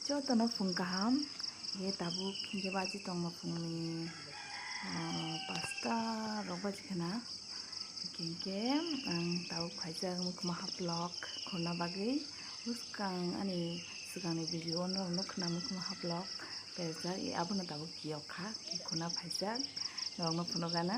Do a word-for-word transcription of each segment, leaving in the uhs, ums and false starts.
Jotono phung kaham, ye tabuk hinkhe baji tongma phungni, ah, pasta rok baji khna. Hinkhe ang tabuk phaijak mukhuma haplok khurna bagwi. Bwskang ani swkangni video o norok nukha na mukhuma haplok phaijak, abono tabuk kiyok kha, khurna phaijak, norokno phunukgana.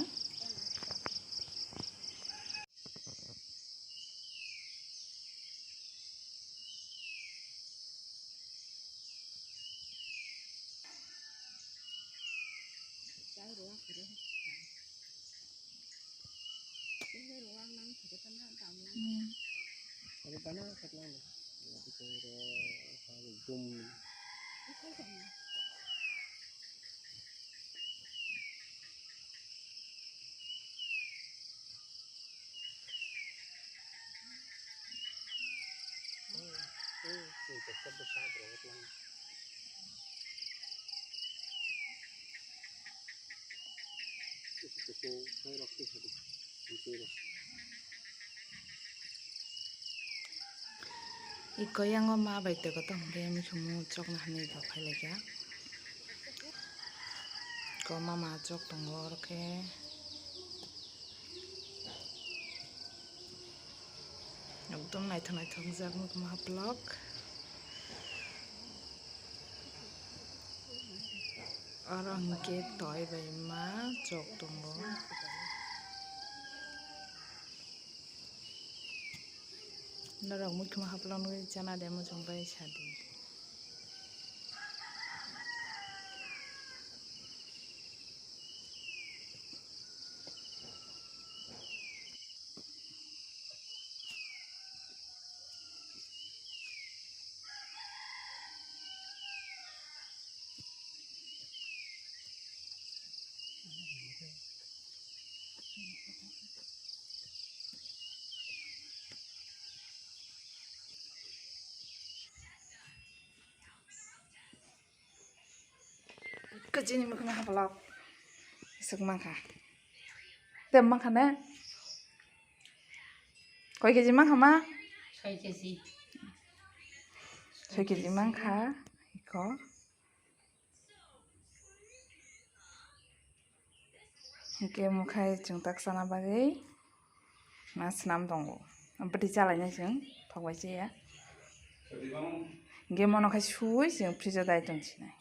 Iko yango ma bai tei koto hwnkhe mui khumu chokna hinwi bo phailaikha. Ko mama chok tongo oro khe. Ekdom naithok naithok jak mukhuma haplok. Oro hwnkhe toi bai ma chok tongo. Norok muikhuma hapla nugwi chana de muchung bai sadi. Kajini mukhung haplok isuk mankha. Tem mankha ne? Koi kg mankha ma? Soi kg. Soi kg mankha iko. Hingke mukhai chwng tak sana bagwi ma swnam tongo. Bwtwi chalainai chwng thok bai chaya. Hingke mono khai sui chwng fridge o dai tong sinai.